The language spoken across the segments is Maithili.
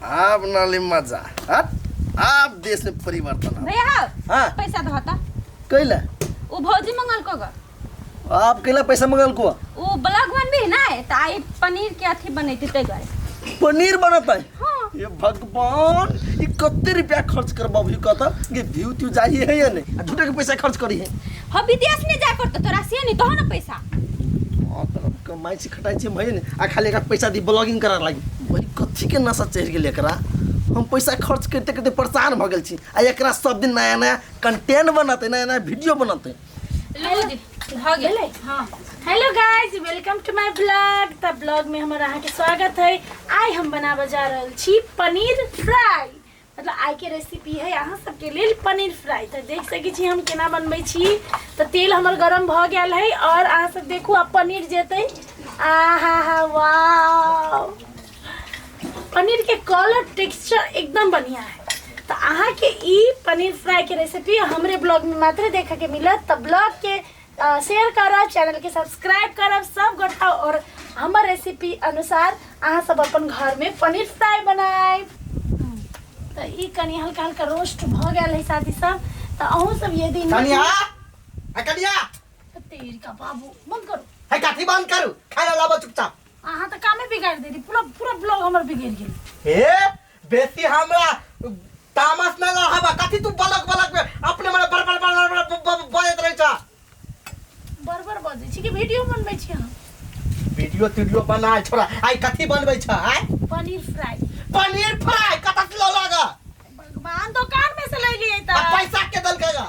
आब नाले मजा हट, आब देश में परिवर्तन आब। भैया हौ, हाँ पैसा दहता कैला उ भौजी मंगल को ग आप कैला पैसा मंगल को उ ब्लॉग बनबी ना त आई पनीर के अथी बनैती तै दुआरे। पनीर बनत है हाँ। ये भगवान, ये कते रुपया खर्च करबाबी कत ये व्यू त्यू जाही है या नहीं, आ झूठे के पैसा खर्च करी है। हाँ विदेश नहीं जाए पड़तो तोरा से नहीं तो ना पैसा। हाँ त कमाई छी खटाई छी भई ने, आ खाली एकरा पैसा दी ब्लॉगिंग करा लागी। वही कथी के नशा चढ़ गेल एकरा, हम पैसा खर्च करते करते परेशान भ गेल छी, आ एकरा सब दिन नया नया कंटेंट बनते, नया नया वीडियो बनते। लो जी भ गेल। हां hello guys, welcome to my blog. त ब्लॉग में हमर अहाँके स्वागत है। आइ हम बनाबऽ जा रहल छी पनीर फ्राई। मतलब आइ के रेसिपी है अहाँ सबके लेल पनीर फ्राई। तऽ देख सकै छी हम केना बनबै छी। तऽ तेल हमर गरम भऽ गेल है और अहाँ सब देखू आब पनीर जेतै। आ हा हा वाह, पनीर के कलर टेक्सचर एकदम बढ़िया है। तऽ अहाँके ई पनीर फ्राई के रेसिपी हमरे ब्लॉग में मात्र देखे के मिलत। तऽ ब्लॉग के शेयर करब, चैनल के सब्सक्राइब करब सब गोटा, और हमर रेसिपी अनुसार अहाँ सब अपन घर में पनीर फ्राई बनायब। तऽ ई कनि हल्का हल्का रोस्ट भऽ गेल है साथी सब। तऽ अहूँ सब यदि कनिया, है कनिया, तेरी का बाबू बंद करू। है कथी बंद करू, खाना लाबो चुपचाप। अहाँ तऽ कामे बिगाड़ि देली, पूरा पूरा ब्लॉग हमर बिगड़ि गेल। हे बेसी हमरा तामस नहि लहबा, कथी तू बलक बलक में अपने मने बड़ बड़ बड़ बड़ बजैत रहै छ। बड़ बड़ बजै छी कि वीडियो बनबै छी अहाँ? वीडियो तीडियो बना छोड़ा, आइ कथी बनबै छ? आइ पनीर फ्राई। पनीर फ्राई कतऽ से लौलक? भगवान दुकान में से ले लिए आ तऽ। पैसा के देलकै गा?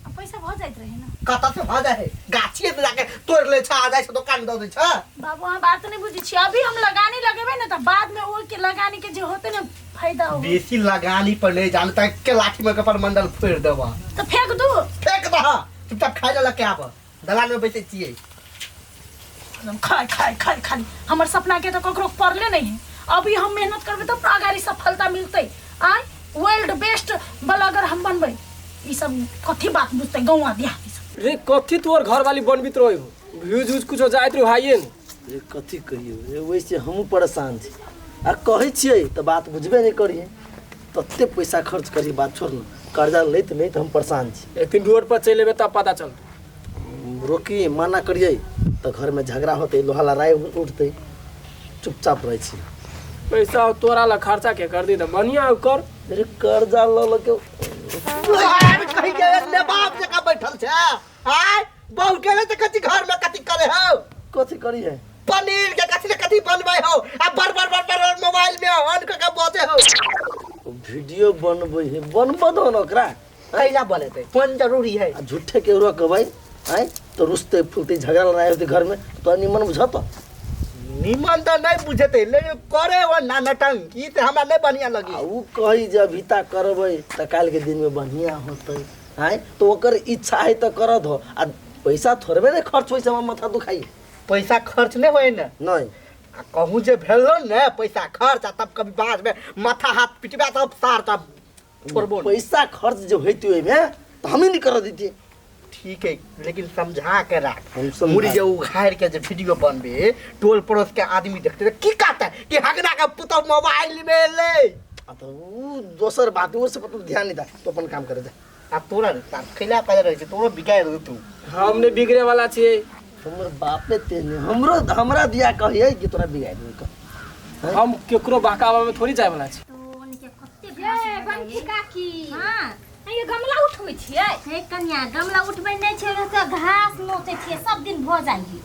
आ पैसा भऽ जाइत रहे ना। कतऽ से भऽ जाइ है? गाछिए से जाके तोड़ि लै छ आ जाइ छ दोकान दऽ दै छ। बाबू अहाँ बात नहीं बुझै छी। अभी हम लगानी लगेबै ने तऽ बाद में ओहि के लगानी के जे होतै ने फायदा हो। बेसी लगानी पर नहीं जानता के लाठी में के पर मंडल फोड़ देबा। तऽ फेंक दू। फेंक दह, चुपचाप खाइ लऽ के आब, दलान में बैसै छियै। एकदम खाय खाय खाय खाली हमर सपना के तो ककरो पड़ले नहीं है। अभी हम मेहनत करबै तब अगाड़ी सफलता मिलतै। आय वर्ल्ड बेस्ट ब्लॉगर हम बनबै। ई सब कथी बात बुझतै गौवा देहाती सब। रे कथी तोर घर वाली बनबित रहे हो, व्यूज उज कुछो जाइत रहो हाइए ने। रे कथी कहियो रे, वैसे हमहूँ परेशान छी, आ कहै छियै तऽ बात बुझबे नहि करिहे, तते पैसा खर्च करी बात छोड़ न, कर्जा लैत लैत हम परेशान छी। एक दिन रोड पर चलि एबै तब पता चलतै। रोकी मना करियै तऽ घरमे झगड़ा होतै, लोहा लड़ाइ उठतै, चुपचाप रहै छी। पैसा हो तोरा ला खर्चा के कर दी तऽ बढ़िया हो कर। रे कर्जा लऽ लऽ के कहीं के ने बाप जकाँ बैठल छै। आय बहु गेलै तऽ कथी घर में कथी करे हो? कथी करी है? पनीर के कथी ने कथी बनबै हो, आ बड़ बड़ बड़ बड़ मोबाइल में ऑन कऽ के बजे हो। वीडियो बनबै है, बनबऽ दहो ने ओकरा। कैला बनेतै, कोन जरूरी है? आ झूठे के रोकबै आँय तऽ रुसतै फूलतै, झगड़ा लड़ाइ होतै घर में, तो निमन बुझत? निमन तऽ नहीं बुझेतै, लेकिन करे वो ना नटंकी तऽ हमरा नहीं बढ़िया लगी। आ उ कही जे अभिता करबै तऽ काल्हि के दिन में बढ़िया होतै, आँय तो ओकर इच्छा है तऽ कर दो। आ पैसा थोड़बे ने खर्च होइ छै, हमर माथा दुखाइ। पैसा खर्च नहीं होय ने? नहीं। आ कहूँ जे भेलो ने पैसा खर्च, आ तब कभी बाद में माथा हाथ पिटबा तब सार तब छोड़बो। पैसा खर्च जे होइतै ओहिमे तऽ हमही नहि करऽ दैतियै। ठीक है, लेकिन समझा के राख। हम समझा मुड़ी जे उघाड़ के जे वीडियो बनबे, टोल पड़ोस के आदमी देखते तऽ की कहते कि हगना के पुतहु मोबाइल में ले। आ तऽ उ दोसर बात, ओ सब पर तू ध्यान नहीं दे, तू अपन काम करे जा। आ तोरा तार खैला पाए रहै छै, तोरो बिगाड़ दे तू। हम नहि बिगड़े वाला छियै। हमर बापे तेने हमरो हमरा दिया कहियै कि तोरा बिगाड़ देलकै। हम केकरो बहकावा में थोड़ी जाय वाला छी। ये बंठी काकी, हां ये गमला उठबै छियै? हे कन्या, गमला उठबै नहि छै, ओकरा घास नोचै छियै, सब दिन भऽ जाइ है।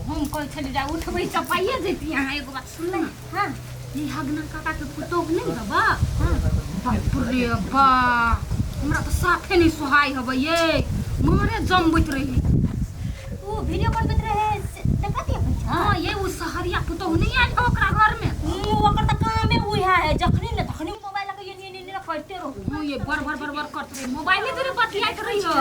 हम कहै छलियै जे उठबै तऽ पाइए जैती अहाँ। एगो बात सुन ने। हां ई हगना काका के पुतोहु नहि हबा? हां बाप रे बा, हमरा तऽ साफे नहि सोहाइ हबै ये, मारे जमबैत रही। उ वीडियो बनबैत रहे से देखत है पैसा? हां ये उ सहरिया पुतोहु नहि आयल हौ ओकरा घर में? उ ओकर तऽ कामे उएह है, जखनी ने तखनी मोबाइल लऽ के एनी एनी एनी करते रहू। हां ये बड़ बड़ बड़ बड़ करत रही, मोबाइले धरे बतियाइत रही है।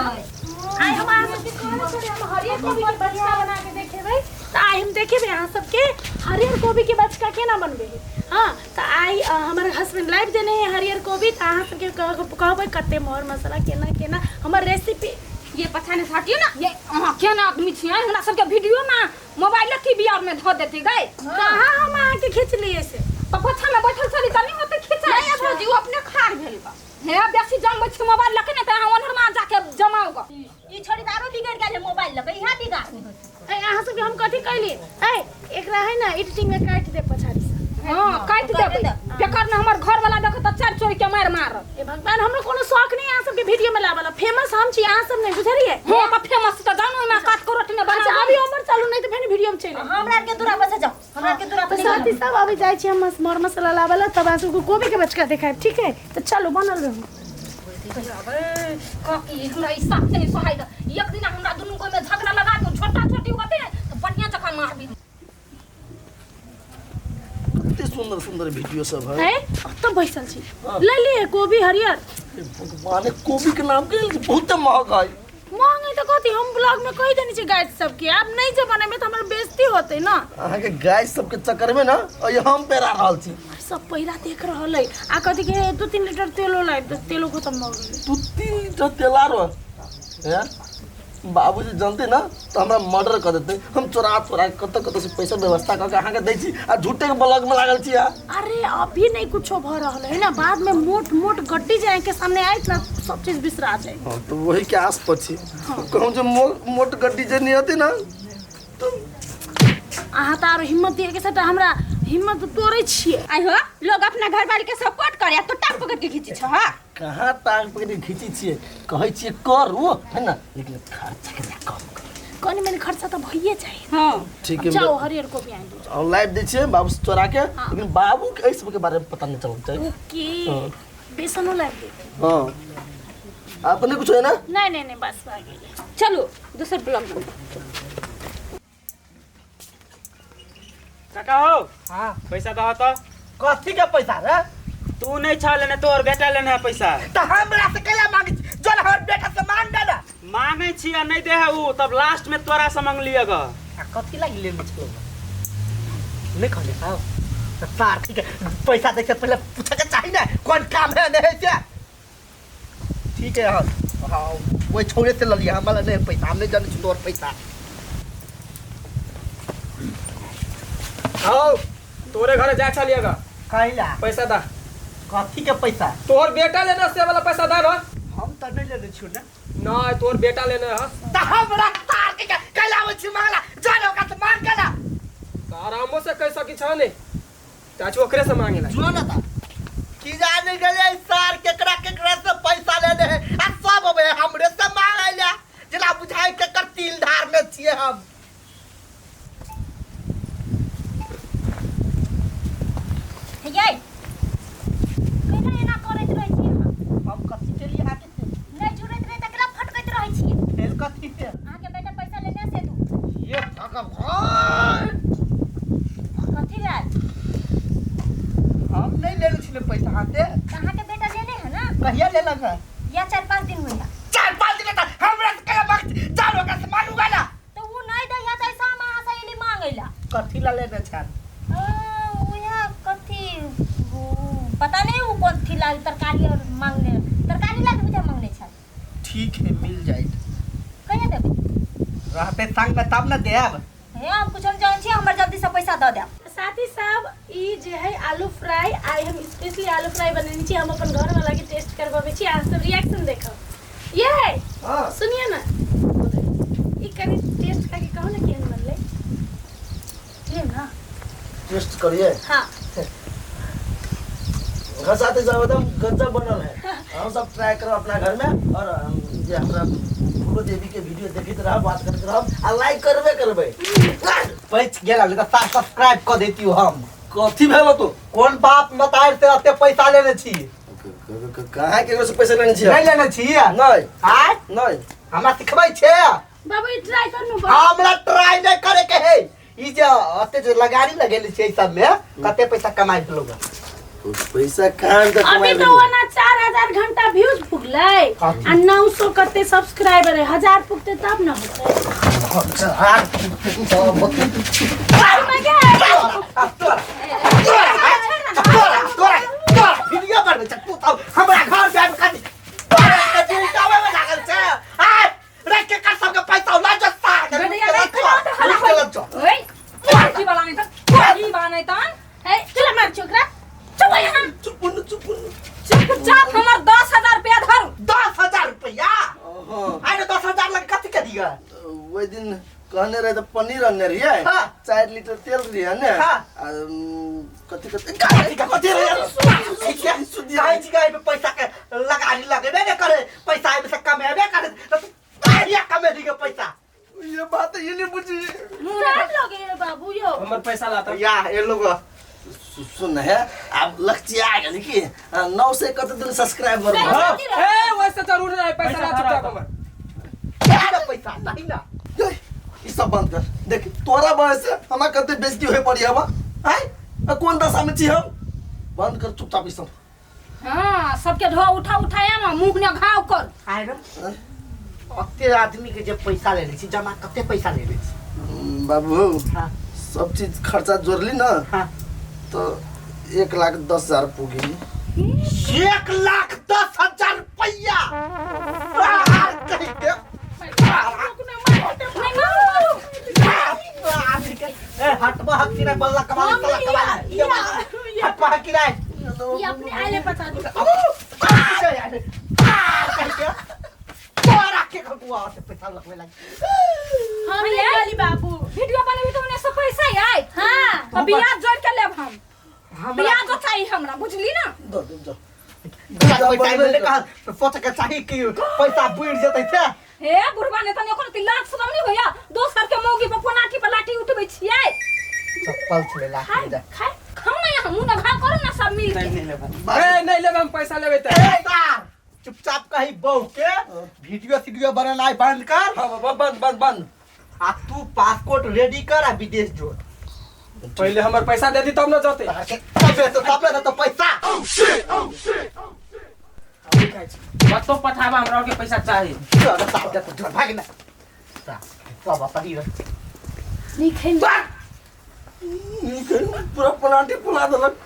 आइ हम अहाँ सबके कहने छलियै हम हरियर कोबी के बचका बना के देखेबै, तऽ आइ हम देखेबै अहाँ सबके हरियर कोबी के बचका केना बनबै है। हाँ तऽ आइ हमर हस्बैंड लाबि देने है हरियर कोबी, तऽ अहाँ सबके कहबै कते मर मसाला केना केना हमर रेसिपी। ये पछाने से हटियो ना, ये अहाँ केना आदमी छियै, हमरा सबके वीडियो में मोबाइल टीवी आर में धऽ देते गए। कहाँ हम अहाँके खींचलियै से? तऽ पाछा में बैठल छली तऽ नहि होतै खिचाइ। नहीं भौजी, वो अपने खार भेल बा। हे, बेसी जमबै छी मोबाइल लऽ के ने तऽ अहाँ ओन्हर में जाके जमाउ गऽ। ई छोड़ी तऽ आरो बिगड़ गेल है मोबाइल लऽ के, इहा बिगाड़ नहीं होत। ए, अहाँ सबके हम कथी कहली? ए, एकरा है ना एडिटिंग में काटि दे पछाड़ी से। हाँ, काटि देबै। बेकार ने हमर घर वाला देखत तऽ चारि चोरी के मारि मारत। ए भगवान, हमरो कोनो शौक नहीं अहाँ सबके वीडियो में लावला। फेमस हम छी, अहाँ सब नहीं, बुझलियै? हाँ, तऽ फेमस तऽ जानो ओहिमे काट के रोटी ने अच्छा बना। अभी उम्र चालू नहीं तऽ फेर वीडियो में चलि आयब। हमरा आर के दूरा पर से जाओ, हमरा आर के दूरा तो पर। साथी सब, अभी जाइ छी हम मर मसाला लावला, तब अहाँ सबके कोबी के बचका देखायब, ठीक है? तऽ चलू, बनल रहू। काकी, हमरा ई साफ नहीं सोहाइ। एक दिन हमरा दुनू को में झगड़ा लगा दू, छोटा छोटी होते तऽ बढ़िया जकाँ मारबी। कते सुंदर सुंदर वीडियो सब है। है, ओतऽ बैसल छी। ले लिए कोबी हरियर। हे भगवान, कोबी के नाम के बहुत महग है। महंग है तऽ कथी? हम ब्लॉग में कहि देने छी गाइस सबके, आब नहीं जे बनेबै तऽ हमर बेइज्जती होतै ना। अहाँके गाय सबके चक्कर में ना और हम पेरा रहल छी। सब पहिरा देख रहल है आ कथी के 2-3 लीटर तेलो लाबि दे, तेलो खत्म भऽ गेलै। 2-3 लीटर तेल आरो हैं? बाबूजी जानते ना तो हमरा मर्डर कर देते। हम चोरा चोरा के कतऽ कतऽ से पैसा व्यवस्था कऽ के अहाँके दै छी आ झूठे के ब्लॉग में लागल छी अहाँ। अरे, अभी नहीं कुछो भऽ रहल है ना, बाद में मोट मोट गड्डी जाए के सामने आयत ना, सब चीज बिसरा जाए। हाँ, तो वही के आस पर छी। कहूँ जे मोट गड्डी जे नहीं होती ना तो अहाँ तऽ आरो हिम्मत दिए के साथ हमरा हिम्मत तोड़ै छियै। आई हो, लोग अपना घर वाले के सपोर्ट करे तो टांग पकड़ के खींची छ। हाँ। कहाँ टांग पकड़ के खींची छियै? कहै छियै करू है ना, लेकिन खर्चा कनि कम करू। कनि मनि खर्चा तऽ भइए जाए। हाँ। ठीक है। जाओ, हरियर कोबी आनि दू। और लाइव दै छियै बाबू से चोरा के, लेकिन बाबू के एहि सबके बारे में पता नहीं चलना चाहिए। ओके। हाँ। बेसनो लाबि दे। हाँ, आप नहीं कुछ है ना? नहीं नहीं नहीं, बस भऽ गेलै। चलो, दोसर ब्लॉग में। काका हो। हाँ। पैसा दह तो। कथी के पैसा रे? तू नहीं छ लेने, तोहर बेटा लेने है पैसा। त हमरा से कैला मांगे? जो हमर बेटा से मांग दे ना। मांगे छी आ नहीं दे है ऊ, तब लास्ट में तोरा से मांग लिया ग। आ कथी लागि लेने छलो? नहीं कहले खाओ त सार। ठीक है, पैसा दे से पहले पूछे के चाही ना कौन काम है नहीं है से। ठीक है, हाँ हाँ, वही छोड़े से ल लिया। हमारा नहीं पैसा, हम नहीं जाने छी तोर पैसा। आओ, तोरे घरे जा छलिए ग। कैला? पैसा दा। कथी के पैसा? तोहर बेटा लेने से वाला पैसा दा ना। हम त नहीं लेने छियो ना। नहीं, तोहर बेटा लेने है। त हमरा तार के कैला आबै छी मांगला? जान ओकरा से मांग के ना। तो आरामो से कह सकी छ नहीं, चाचू ओकरे से मांगे ला। जो ना ता की जाने गेले सार केकरा केकरा से पैसा लेने है आ सब अबे हमरे से मांगे ला, जेना बुझाइ केकर तिल धार में छिए हम। हे यै, केना एना करैत रहै छी अहाँ? हम कथी के लिए हाथ से? नहि जुड़ैत रहै तकरा फटकैत रहै छी। फेर कथी से? अहाँके बेटा पैसा लेने से दू। ये भगवान! कथी भेल? हम नहीं लेने छिले पैसा हाथे। तऽ अहाँके बेटा लेने है ना? कहिया लेलक है? या 4-5 दिन हुई है। 4-5 दिन तक हमरा से कैला मांग? जान ओकरा से मांगूगा ना। तऽ उ नहि दैया तऽ ऐसा हम अहाँ से एली मांगै ला। कथी ला लेने छल? उएह कथी उ पता नहीं उ कथी ला, तरकारी और मांगने, तरकारी ला के बुझा मांगने छल। ठीक है, मिल जाइत। कहिया देबै? रहते संग में तब न देब। हे, हम कुछ हम जान छी, हमर जल्दी से पैसा दऽ देब। साथी सब, ई जे है आलू फ्राई, आइ हम स्पेशली आलू फ्राई बनेने छी। हम अपन घर वाला के टेस्ट करबाबै छी, अहाँ सब रिएक्शन देखब। ये है। हाँ। सुनिए ना, ई कनि टेस्ट करके कहू ना केहन बनलै ये ना। टेस्ट करिए? हाँ। घर साथे सब एकदम गजब बनल है। हम सब ट्राई करब अपना घर में और हम जे हमरा फूलो देवी के वीडियो देखैत रहब, बात करैत रहब आ लाइक करबे करबै। बच गेल तऽ सब्सक्राइब कऽ देतियौ हम। कथी भेल तो? कोन बाप मतार से एते पैसा लेने छी? कहाँ केकरो से पैसा लेने छियै? नहीं लेने छी? नहीं। आय? नहीं। हमरा सिखबै छै? बाबू, ई ट्राई करनु। हमरा ट्राई नहीं करे के है। ई जे एते जे लगारी लगेले छै सब में कते पैसा कमाइ लोग? पैसा कहाँ तक अभी कमाइ? तो ओना 4000 घंटा व्यूज पुगलै आ 900 कते सब्सक्राइबर है। 1000 पुगते तब न होतै। तोरा तोरा तोरा तोरा वीडियो बनबै छै तू तब हमरा घर जाब खाली तोरा के जुटाबै में लागल छै। आय रे, के कर सबके पैसा ला जो सार के। बेटा, नहीं, खड़ा होता, खड़ा लुट के लग जो। ओए, की वाला नहीं तन, की वाला नहीं तन। ए, चल मार। मार छी ओकरा चुप यहाँ चुप न चुप न चुपचाप हमर 10000 रुपया धरू 10000 रुपया हां आने 10000 लग कथी के दिया ओइ दिन कहने रहे त पनीर अनने रहियै हाँ। 4 लीटर तेल रहियै ने हाँ। आ, कथी कथी कथी कथी रे सुधी छी गाय पे पैसा के लगानी लगेबे ने करे पैसा आबे से कमेबे करे त तू कहिया कमेली के पैसा ये बात ये नहीं बुझी साफ लगे बाबू यो हमर पैसा लाता या ए लोग सुन है अब लक्ष्य गेल की 9 से कत दिन सब्सक्राइबर हाँ, ए वैसे जरूर नहीं पैसा ला चुपचाप हमर ना पैसा नहीं ना ई सब बंद कर देख तोरा वजह से हमरा कते बेइज्जती होय पड़ी हवा आय कोन दशा में छी हम बंद कर चुपचाप ई सब हां सबके ढो उठा उठाया ना मुंह ने घाव कर आय रे अते आदमी के जे पैसा ले ले छी जमा कते पैसा ले ले छी बाबू हां सब चीज खर्चा जोड़ली ना हां तो 1,10,000 पुगी 1,10,000 रुपया कहीं के नहीं मारू मारू ए हटबा हक की ना बल्ला कमाल बल्ला कमाल हटबा हक की ना ये अपने आले बता दो तोरा के खटुआ से पैसा लगवे लगी हम ले गली बाबू वीडियो बनाबी तो उन्हें से पैसा आए हां तो बियाज जोड़ के लेब हम बियाज चाहिए हमरा बुझली ना दो दो दो टाइम ले कहा सोच के चाही कि पैसा बुड़ जतै से हे बुढ़वा ने तने कोनो लाख सुनाव नहीं होया दोसर के मौगी पर पोनाठी पर लाठी उठबै छियै चप्पल छले लाठी खाय खाय खाऊ ना यहाँ मुंह ना घाव करू ना सब मिल के नहीं लेबा ए नहीं लेबे हम पैसा लेबे त ए सार चुपचाप कही बहू के वीडियो सीडियो बनानाइ बंद कर हां बंद बंद बंद आ तू पासपोर्ट रेडी कर आ विदेश जो पहले हमर पैसा दे दी तब न जते तबे तो तबे तो पैसा कतो पठाबा हमरा के पैसा चाही चल साहब जा तू भाग ना सब सही रह नहीं खेल पूरा पलाटी फुला देलक।